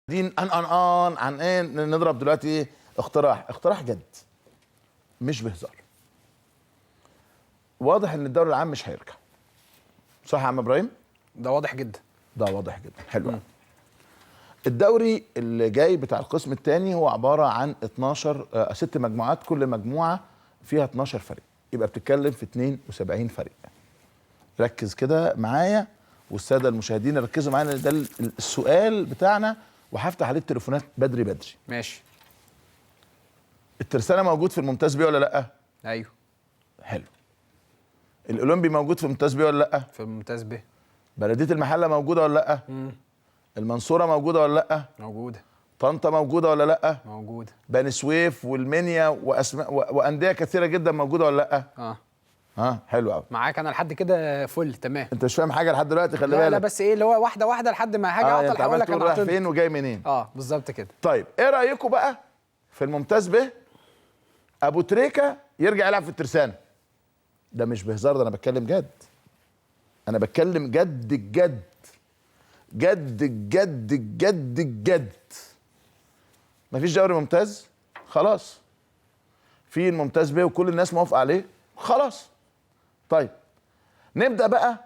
دين ان ان ان عن ايه نضرب دلوقتي؟ ايه اقتراح؟ اقتراح جد مش بهزار. واضح ان الدوري العام مش هيرجع، صح يا عم ابراهيم؟ ده واضح جدا. ده واضح جدا. حلو قوي. الدوري اللي جاي بتاع القسم الثاني هو عبارة عن 12 ست مجموعات، كل مجموعة فيها 12 فريق، يبقى بتتكلم في 72 فريق. ركز كده معايا والسادة المشاهدين ركزوا معايا، لأن ده السؤال بتاعنا وهفتح عليه التليفونات بدري بدري. ماشي. الترسانه موجود في الممتاز بيه ولا لا؟ ايوه. حلو. الاولمبي موجود في الممتاز بيه ولا لا؟ في الممتاز ب. بلديه المحلة موجودة ولا لا؟ المنصورة موجودة ولا لا؟ موجودة. طنطا موجودة ولا لا؟ موجودة. بني سويف والمنيا واسماء وانديه كثيرة جدا موجودة ولا لا؟ اه. ها حلو قوي. معاك انا لحد كده فل تمام. انت مش فاهم حاجة لحد دلوقتي، خلي لا بالك. لا بس ايه اللي هو واحدة واحدة لحد ما حاجة انت اعطل هقول عمال لك تقول انا رايح عطلت. فين وجاي منين. اه بالظبط كده. طيب ايه رايكم بقى في الممتاز به؟ ابو تريكه يرجع يلعب في الترسانه. ده مش بهزار، ده انا بتكلم جد. انا بتكلم جد الجد جد الجد الجد الجد. مفيش دوري ممتاز خلاص، في الممتاز به وكل الناس موافقة عليه خلاص. طيب نبدا بقى.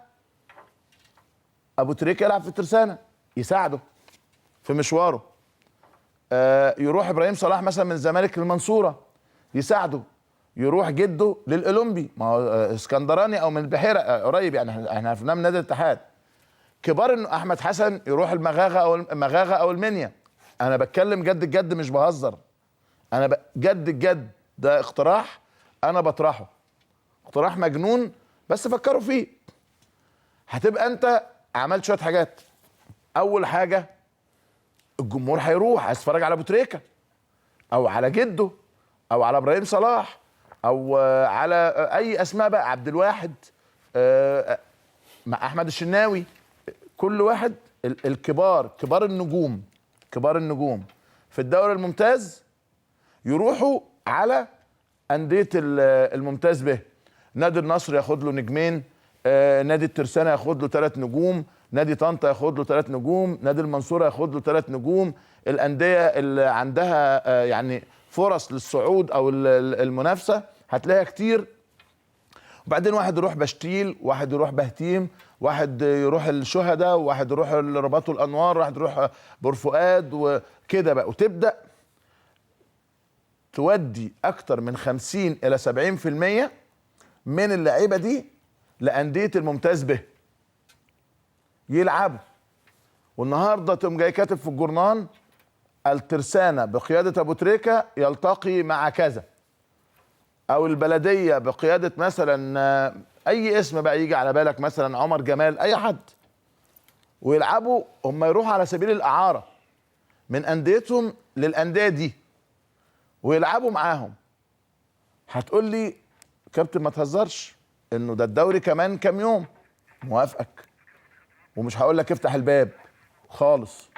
ابو تريكه يلعب في الترسانه، يساعده في مشواره. يروح ابراهيم صلاح مثلا من الزمالك للمنصوره يساعده، يروح جده للاولمبي، ما هو اسكندراني او من البحيرة، قريب يعني احنا عرفناه من نادي الاتحاد. كبار انه احمد حسن يروح المغاغه او المغاغه او المنيا. انا بتكلم جد الجد مش بهزر، انا جد الجد. ده اقتراح انا بطرحه، اقتراح مجنون بس فكروا فيه. هتبقى انت عملت شوية حاجات. اول حاجة الجمهور هيروح عايز يتفرج على ابو تريكه او على جده او على ابراهيم صلاح او على اي اسماء بقى، عبد الواحد، مع احمد الشناوي، كل واحد الكبار، كبار النجوم، كبار النجوم في الدوري الممتاز يروحوا على اندية الممتاز به. نادي النصر ياخد له نجمين، نادي الترسانه ياخد له 3 نجوم، نادي طنطا ياخد له 3 نجوم، نادي المنصورة ياخد له 3 نجوم. الاندية اللي عندها يعني فرص للصعود او المنافسة هتلاقيها كتير. وبعدين واحد يروح بشتيل، واحد يروح بهتيم، واحد يروح الشهداء، واحد يروح الرباط والانوار، واحد يروح بورفؤاد وكده بقى. وتبدا تودي اكتر من 50 الى 70% من اللعيبة دي لانديه الممتاز به يلعبوا. والنهارده تقوم جاي كاتب في الجورنان الترسانه بقيادة ابو تريكه يلتقي مع كذا، او البلدية بقيادة مثلا اي اسم بقى يجي على بالك، مثلا عمر جمال، اي حد، ويلعبوا. هم يروحوا على سبيل الاعارة من انديتهم للاندية دي ويلعبوا معاهم. هتقول لي كابتن ما تهزرش، انه ده الدوري كمان كام يوم. موافقك، ومش هقول لك افتح الباب خالص.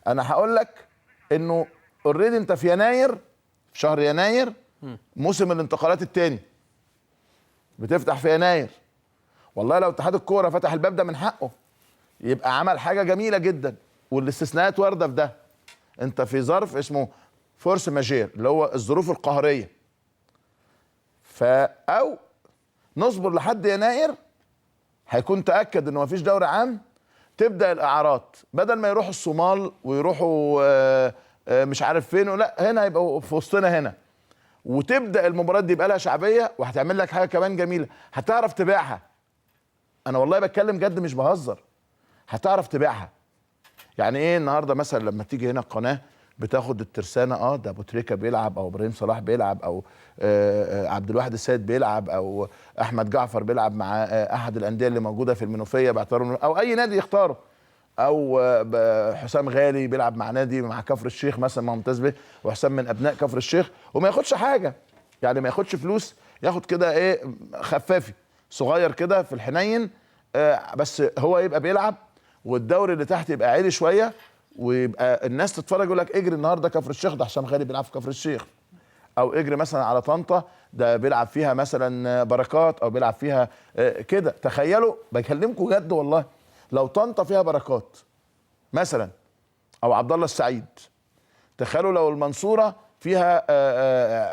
انا هقول لك انه already انت في يناير، في شهر يناير موسم الانتقالات الثاني بتفتح في يناير. والله لو اتحاد الكورة فتح الباب ده من حقه، يبقى عمل حاجة جميلة جدا. والاستثناءات وارده في ده. انت في ظرف اسمه force majeure اللي هو الظروف القهريه، او نصبر لحد يناير هيكون تاكد انه مفيش دوري عام، تبدا الاعارات. بدل ما يروحوا الصومال ويروحوا مش عارف فين، لا هنا هيبقوا في وسطنا هنا. وتبدا المباريات دي يبقى لها شعبية، وهتعمل لك حاجة كمان جميلة، هتعرف تبيعها. انا والله بتكلم جد مش بهزر. هتعرف تبيعها. يعني ايه النهارده مثلا لما تيجي هنا القناة بتاخد الترسانه، ده ابو تريكه بيلعب، او ابراهيم صلاح بيلعب، او عبد الواحد السيد بيلعب، او احمد جعفر بيلعب مع احد الاندية اللي موجودة في المنوفية باعتباره، او اي نادي يختاره، او حسام غالي بيلعب مع نادي مع كفر الشيخ مثلا، ممتاز به، وحسام من ابناء كفر الشيخ، وما ياخدش حاجة، يعني ما ياخدش فلوس، ياخد كده ايه خفافي صغير كده في الحنين، بس هو يبقى بيلعب، والدوري اللي تحت يبقى عالي شوية، ويبقى الناس تتفرج يقول لك اجري النهارده كفر الشيخ، ده حسام غالي بيلعب في كفر الشيخ، او اجري مثلا على طنطا، ده بيلعب فيها مثلا بركات، او بيلعب فيها كده. تخيلوا، بكلمكم جد والله، لو طنطا فيها بركات مثلا، او عبد الله السعيد. تخيلوا لو المنصورة فيها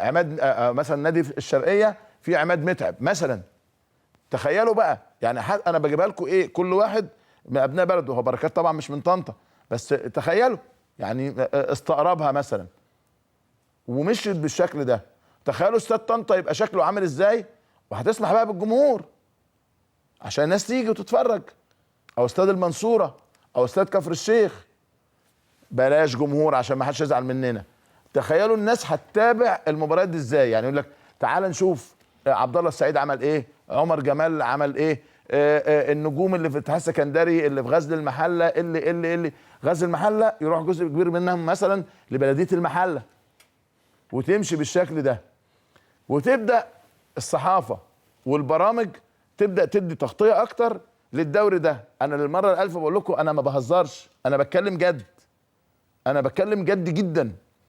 عماد، مثلا نادي الشرقية في عماد متعب مثلا. تخيلوا بقى يعني، انا بجيبها لكم ايه، كل واحد من ابناء بلده، هو بركات طبعا مش من طنطا، بس تخيلوا يعني استقربها مثلا ومشيت بالشكل ده. تخيلوا استاد طنطا يبقى شكله عامل ازاي، وهتسمح بقى بالجمهور عشان الناس تيجي وتتفرج، او استاد المنصورة او استاد كفر الشيخ، بلاش جمهور عشان ما حدش يزعل مننا. تخيلوا الناس هتتابع المباريات دي ازاي، يعني يقول لك تعال نشوف عبد الله السعيد عمل ايه، عمر جمال عمل ايه، النجوم اللي في الاتحاد السكندري، اللي في غزل المحلة، اللي اللي اللي غزل المحلة يروح جزء كبير منهم مثلا لبلديه المحلة، وتمشي بالشكل ده. وتبدا الصحافة والبرامج تبدا تدي تغطيه اكتر للدوري ده. انا للمرة الالف بقول لكم انا ما بهزرش، انا بتكلم جد، انا بتكلم جد جدا.